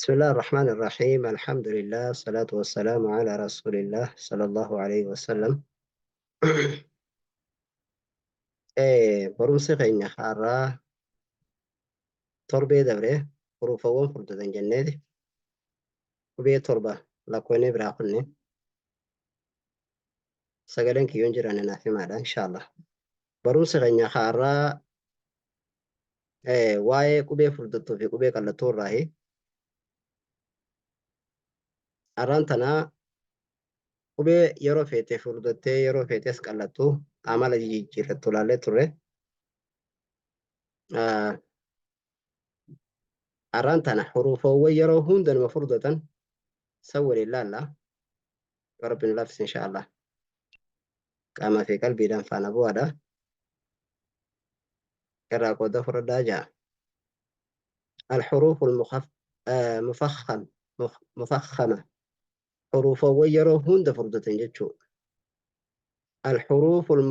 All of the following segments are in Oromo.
بسم الله الرحمن الرحيم الحمد لله الصلاة والسلام على رسول الله صلى الله عليه وسلم. Barumsi keenya har'aa torbee dabre huruufawwan furdatan jenneeti qubee torba lakkoonee biraa kunne sagaleen kiyyoon jiran naaf himaadha inshallah. Barumsi keenya har'aa waa'ee qubee furdattuu fi qubee qallattuu irraahi. Har'aan tanaa qubee yeroo feete furdattee yeroo feetes qallattu amala jijjiirrattu ilaallee turre. Har'aan tana huruufawwan yeroo hunda nama furdatan san waliin laalla. Yoo Rabbi nu laaffise inshallah. Qaamaa fi qalbiidhaan faana bu'aadha. Irraa qooda fudhadhaa ja'a. Al-huruuful mufakham mufakhama huruufawwan yeroo hunda furdatan jechuudha. Al-huruuful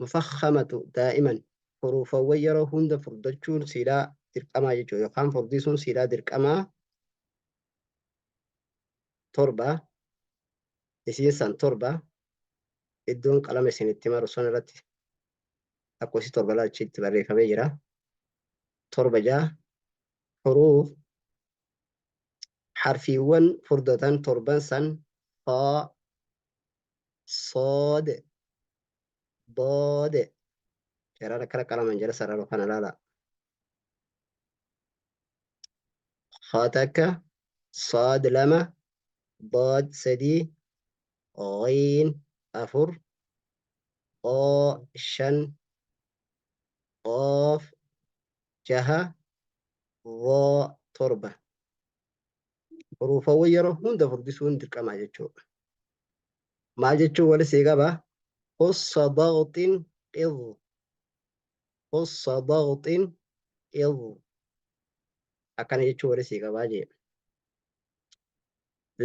mufakhamatu daa'iman huruufawwan yeroo hunda furdachuun siidhaa dirqamaa jechuudha yookaan furdisuun siidhaa dirqamaa torba isiin san torba iddoon qalama isin itti maru sun irratti lakkoofsi torba achitti barreeffamee jira. Torba ja'a huruuf harfiiwwan furdatan torban san khaa, sood, dood jaraan akkana qalaman jala sararu kana laala. Khaa takka, saad lama, dood sadii, ghiin afur, qoo shan, qoof jaha, dhoo torba. Huruufawwan yeroo hunda furdisuun dirqamaa jechuudha. Maal jechuun wali sii qaba? Hussa dagxin qidh. Hussa dagxin qidh. Akkana jechuun wali sii qabaa jee.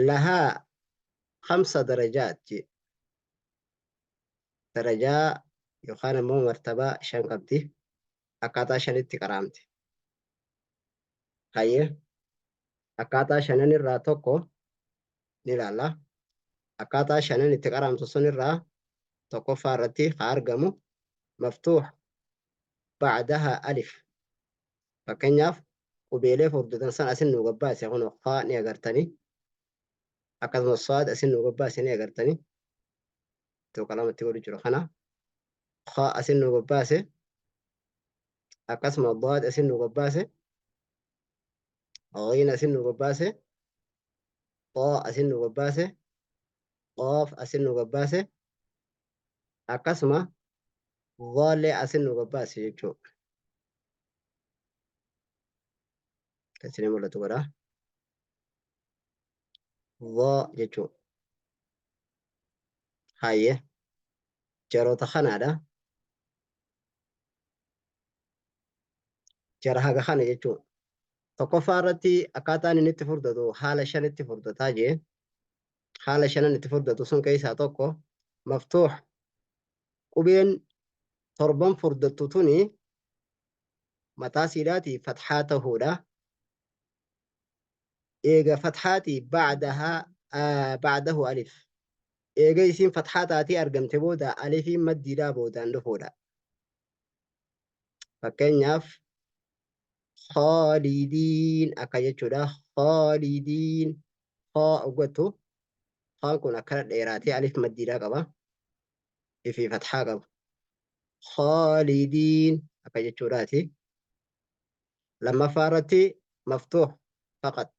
Lahaa khamsa darajaat jee. Darajaa yookaan ammoo martabaa shan qabdi. Akkaataa shanitti qaraamti. Hayyee akkaataa shanan irraa tokko ni ilaalla. Akkaataa shanan itti qaraamtu sun irraa tokkoffaa irratti haa argamu maftuuh ba'daha alif. Fakkeenyaaf qubeelee furdatan san asin nu gabbaase kun haa ni agartanii. Akkasumas saad asin nu gabbaase ni agartanii. Iddoo qalamatti godhu jiru kana. Haa asin nu gabbaase. Akkasuma daad asin nu gabbaase. Ghiin asin nu gabbaase. Xaa asin nu gabbaase. Qaaf asin nu gabbaase. Akkasuma dhaallee asin nu gabbaase jechuudha. Kan isin mul'atu godha. Dhaa jechuudha. Hayyee jaroota kanaadha. Jara haga kana jechuudha. Tokkoffaa irratti akkaataan inni itti furdatu haala shanitti furdataa jee. Haala shanan itti furdatu sun keessaa tokko maftuux qubeen torban furdattu tuni mataa siidhaatii fatxaa tahuudha. Eega fatxaatii ba'dahaa ba'dahu alif. Eega isiin fatxaa taatee argamte booda alifiin maddiidhaa boodaan dhufuudha. Fakkeenyaaf khaalidiin akka jechuudha. Khaalidiin khaa oggattu khaan kun akkana dheeraatee alif maddiidhaa qaba. Ifii fatxaa qaba. Khaalidiin akka jechuudhaati. Lammaffaa irratti maftuuh faqat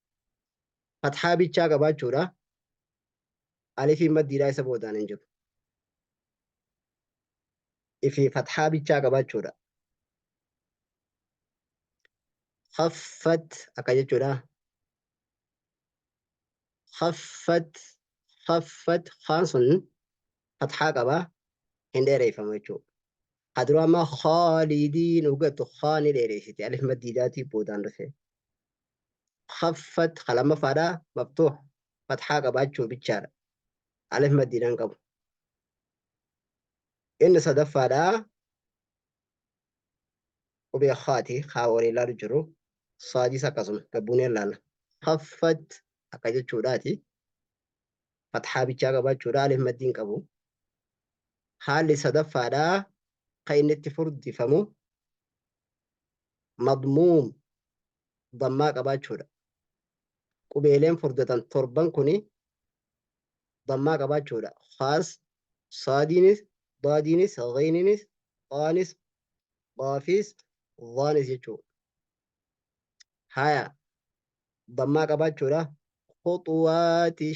fatxaa bichaa qabaachuudha. Alifiin maddiidhaa isa boodaan hin jiru. Ifii fatxaa bichaa qabaachuudha. Khaffat akka jechuudha. Khaffat khaffat khaan sun fatxaa qaba hin dheereeffamu jechuudha. Ka dura amma khaalidiin ugattu khaa ni dheereessiti alif maddiidaatii boodaan dhufe. Khaffat ka lammaffaadha maftuux fatxaa qabaachuu bichaadha. Alif maddiidhaan qabu. Inni sadaffaadha qubee khaati kaa waliin ilaalu jiru. Saadis akkasuma gabbuunee ilaalla. Khaffat akka jechuudhaati. Fathaa bichaa qabaachuudha. Alif maddiin qabu. Haalli sadaffaadhaa kan inni itti furdifamu madmuum dammaa qabaachuudha. Qubeeleen furdatan torban kuni dammaa qabaachuudha. Khaas, saadiinis, daadiinis, ghiininis, xaanis, qaafis, dhaanis jechuudha. Haya, dammaa qabaachuudha. Khuxuwaati,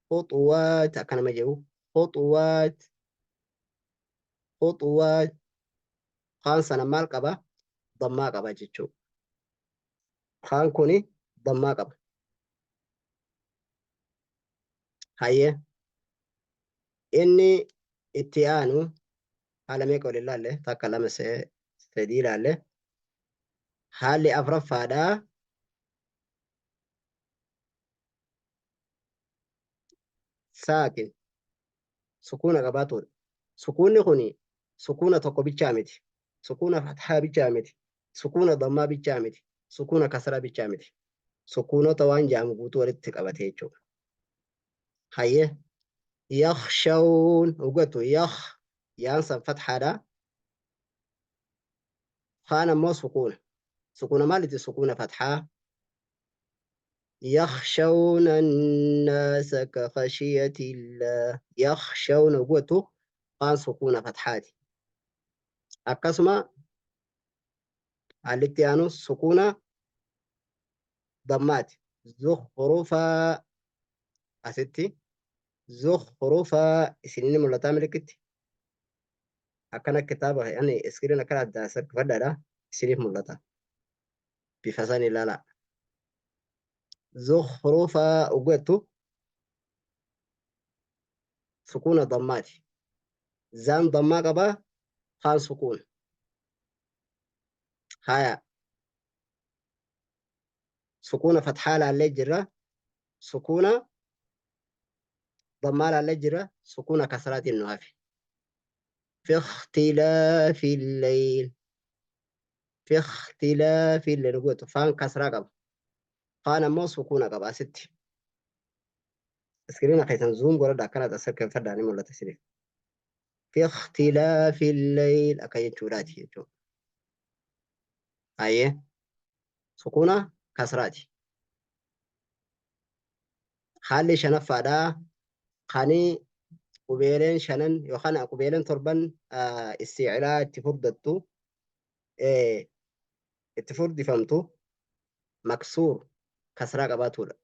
khuxuwaat akka nama jedhu, khuxuwaat, khuxuwaat, kaan sana maal qaba? Dammaa qaba jechuudha. Kaan kuni dammaa qaba. Hayyee, inni itti aanu haala meeqa waliin laalle? Takka, lama, sadii laalle. Haalli afraffaadhaa saakin sukuuna qabaatuudha. Sukuunni kun sukuuna tokko bichaa miti. Sukuuna fathaa bichaa miti. Sukuuna dammaa bichaa miti. Sukuuna kasraa bichaa miti. Sukuunota waan jedhamu guutuu walitti qabate jechuudha. Hayyee, yakhshawun hugatu yakh yaan san fathaadha. Kaan ammoo sukuuna. Sukuuna maaliti? Sukuuna fathaa. Yakhshawna annaasa ka khashiyatillah. Yakhshawna hugatu kaan sukuuna fathaati. Akkasuma haallitti aanu sukuuna dammaati. Zukhrufaa asitti zukhrufaa isinini mul'ataa milikitti akkana kitaaba yani iskiriin akkana adda sarkifadhaadha isiniif mul'ata bifa san ilaala. Zukhrufaa ugattu sukuuna dammaati. Zaan dammaa qaba, kaan sukuuna. Haya, sukuuna fathaa laallee jirra, sukuuna dammaa laallee jirra, sukuuna kasraatiin nu hafe. Fi ikhtilaafi leyl, fi ikhtilaafi leyl gootu faan kasraa qaba, faan ammoo sukuuna qaba. Asitti iskiriina keessan zuum godhadha, akkana asirkeeffadhaa, ni mul'ata isiniif. Fi ikhtilaafi leyl akka jechuudhaati jechuudha. Hayyee, sukuuna kasraati. Haalli shanaffaadhaa kani qubeeleen shanan yookaan qubeeleen torban istiiclaa itti furdattu, itti furdifamtu, maksuur kasraa qabaatuudha.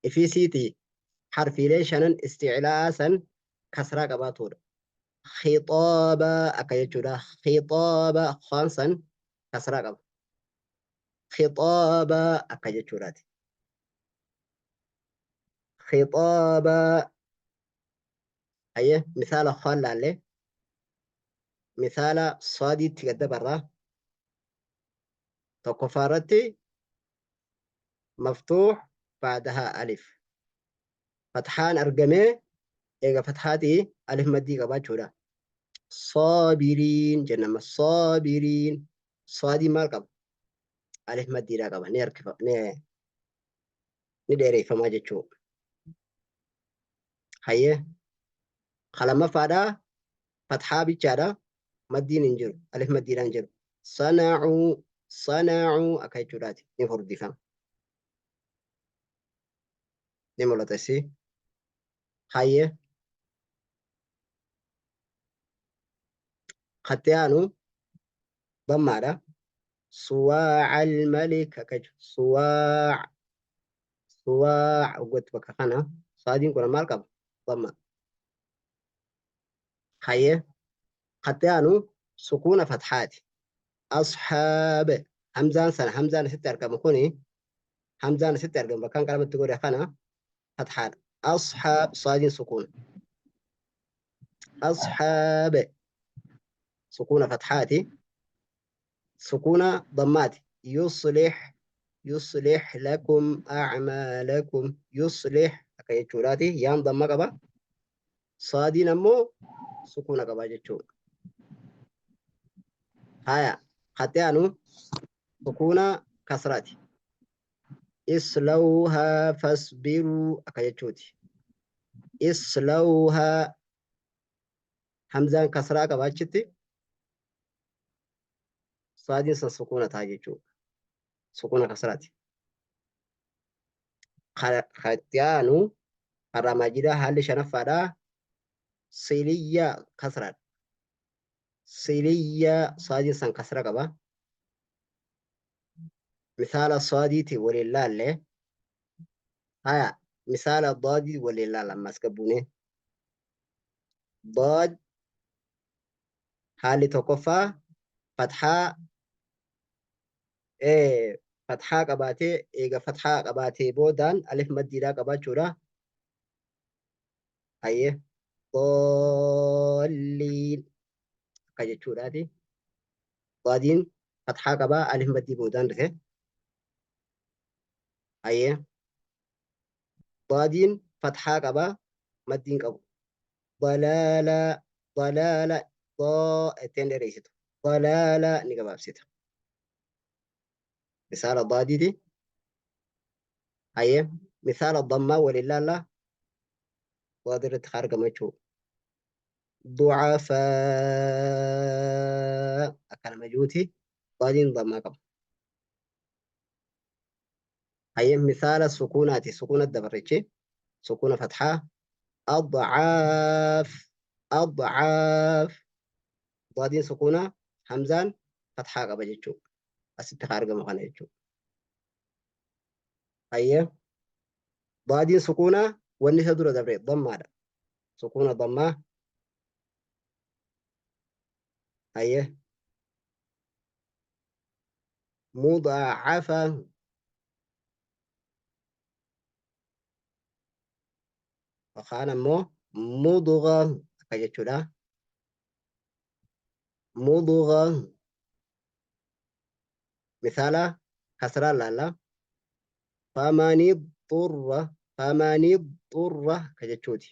Ifisiiti harfiileen shanan istiiclaa san kasraa qabaatuudha. Khixaaba akka jechuudha. Khixaaba kaan san kasraa qaba. Khixaaba akka jechuudhaati. Khixaaba. Hayyee, misaala kaan laallee misaala saadiitti gad dabarraa. Tokkoffaa irratti maftuux baadahaa alif. Fathaan argamee eega fathaatii alif maddii qabaachuudha. Saabiriin jennama. Saabiriin saadii maal qaba? Alif maddiidhaa qaba. Ni harkifa, ni dheereeffamaa jechuu. Hayyee, ka lammaffaadhaa fathaa bichaadha. Maddiin hin jiru. Alif maddiidhaan jiru. Sanacuu, sanacuu akka jechuudhaati. Ni furdifama. Ni mul'ata isii. Hayyee, katti aanu dammaadha. Suwaaca almalik akka jechu. Suwaac, suwaac uggatti bakka kana saadiin kun maal qaba? Damma. Hayyee, katti aanu sukuuna fathaati. Asxaab hamzaan sana, hamzaan asitti argamu kuni, hamzaan asitti argamu bakkaan qalamatti godhe kana fathaadha. Asxaab saadiin sukuuna. Asxaab sukuuna fathaati. Sukuuna dammaati. Yuslih, yuslih lakum a'maalakum, yuslih akka jechuudhaati. Yaan damma qaba. Saadiin ammoo sukuuna qaba jechuudha. Haya, katti aanu sukuuna kasraati. Islawhaa fasbiruu akka jechuuti. Islawhaa hamzaan kasraa qaba achitti saadiin san sukuuna ta'a jechuudha. Sukuuna kasraati. Ka itti aanu karaa maajidaa haalli shanaffaadha. Siliyya kasraadha. Siliyya saadiin san kasra qaba. Misaala saadiiti waliin laalle. Haya misaala daadii waliin laalla ammas gabbuune. Daad haalli tokkoffaa fathaa fathaa qabaatee eega fathaa qabaatee boodaan alif maddiidhaa qabaachuudha. Hayyee daalliin akka jechuudhaati. Daadiin fathaa qabaa alif maddii boodaan dhufe. Hayyee daadiin fathaa qabaa maddiin qabu. Dalaala dalaala daa ittiin dheeressitu. Dalaala ni gabaabsita. Misaala daadiiti. Hayyee misaala dammaa waliin laallaa daadii irratti kan argamu jechuudha. Du'afaa akka nama juuti daadiin dammaa qaba. Hayyee misaala sukuunaati sukuuna dabarrichi sukuuna fathaa adcaaf adcaaf daadiin sukuuna hamzaan fathaa qaba jechuudha. Asitti kan argamu kana jechuudha. Hayyee daadiin sukuuna wanni isa dura dabre dammaadha. Sukuuna dammaa. Hayyee mudaacafa yookaan ammoo mudga akka jechuudha. Mudga misaala kasraa laalla. Famani xurra famani xurra akka jechuuti.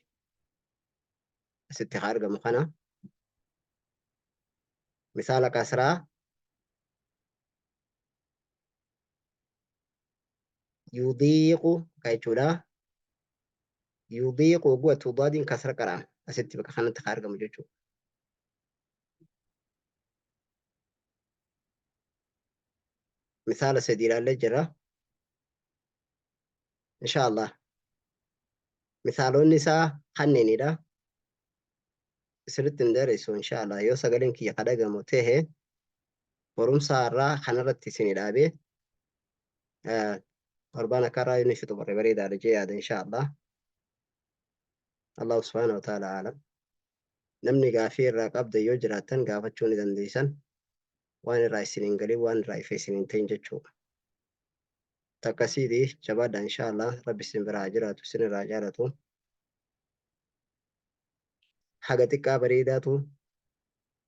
Asitti haa argamu kana. Misaala kasraa yudiiqu akka jechuudha. Yudiiqu guwatu daadiin kasra qara'ama. Asitti bakka kanatti haa argamu jechuudha. Misaala sadii ilaallee jira. Insha Allah. Misaalonni isaa kanneenidha. Isinitti hin dheeressu insha Allah. Yoo sagaleen kiyya ka dhagamu ta'e barumsa har'aa kanarratti isin dhaabee torbaan akka irraa inni fixu barre bareedaadha jee yaada insha Allah. Allahu subhaanahu wa ta'ala aalam. Namni gaafii irraa qabda yoo jiraattan gaafachuu ni dandeessan. Waan irraa isin hin galin waan irraa ifa isin hin ta'in jechuudha. Takkasiiti jabaadha insha Allah. Rabbi isin biraa haa jiraatu isin irraa haa jaalatu. Haga xiqqaa bareedaatu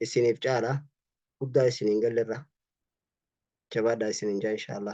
isiniif caala guddaa isin hin gallerra. Jabaadha isin hin jaa insha Allah.